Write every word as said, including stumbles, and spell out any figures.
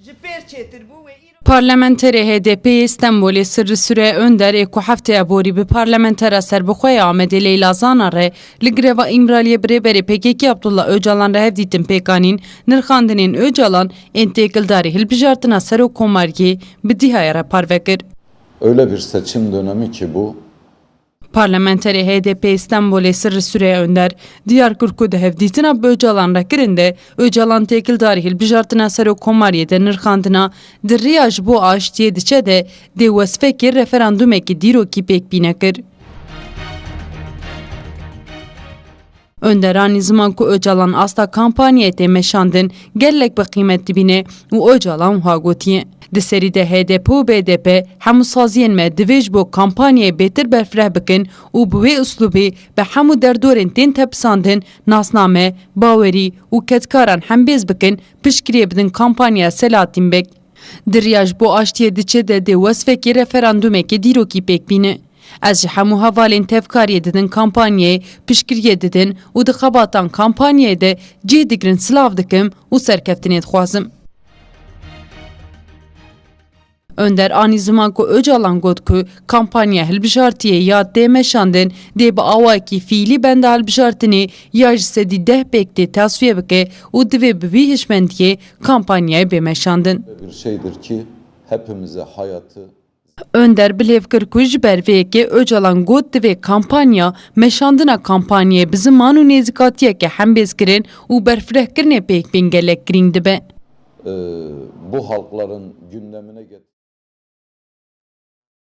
Ji pêr çêtir bû wê îro. Parlamenterê H D P'ê yê Stenbolê Sirri Süreyya Önder ê ku hefteya borî bi parlamentera serbixwe ya Amedê Leyla Zana re li greva Îmraliyê bi rêberê P K K Abdullah Öcalan re hevdîtin pêk anîn, nirxandinên Öcalan ên têkildarî hilbijartina serokkomariyê bi dîhayê re parve kir. Öyle bir seçim dönemi ki bu. Parlamenterê H D P Stenbolê Sirri Süreyya Önder diyar kir ku di hevdîtina bi Öcalan re kirin de Öcalan têkildarî hilbijartina serokkomariyê de nirxandina di riya ji bo aştiyê diçe de dê wesfekê referandumekî dîrokî pêk bîne kir. Önder anî ziman ku Öcalan asta kampanyayê tê meşandin gelek bi qîmet dibîne û Öcalan wiha gotiye, di serî de H D P û B D P hemû saziyên me divê ji bo kampanyayê bêtir berfireh bikin û bi wê uslûbê bi hemû derdorên tên tepisandin nasname, bawerî û kedkaran hembêz bikin, piştgiriyê bidin kampanyaya Selahattin Beg. Di riya ji bo aştiyê diçe de dê wesfekê referandumekê dîrokî pêk bîne. Ez ji hemû hevalên tevkariyê didin kampanyayê, piştgiriyê didin û di xebatan kampanyayê de cih digirin silav dikim û serkeftinê dixwazim. Önder anî ziman ku Öcalan got ku kampanya hilbijartiyê ya tê meşandin dê bi awayekî fiîlî benda hilbijartinê ya ji sedî deh pêk tê tasfiye bike û divê bi vî hişmendiyê kampanyayê bê meşandin. Bir şeydir ki hepimize hayatı Önder bilêv kir ku ji ber vê yekê Öcalan got divê kampanya, meşandina kampanyayê bi ziman û nêzîkatiyeke hembêzkirin û berfirehkirinê pêk bên gelek girîng dibe. Ee, bu halkların gündemine getir-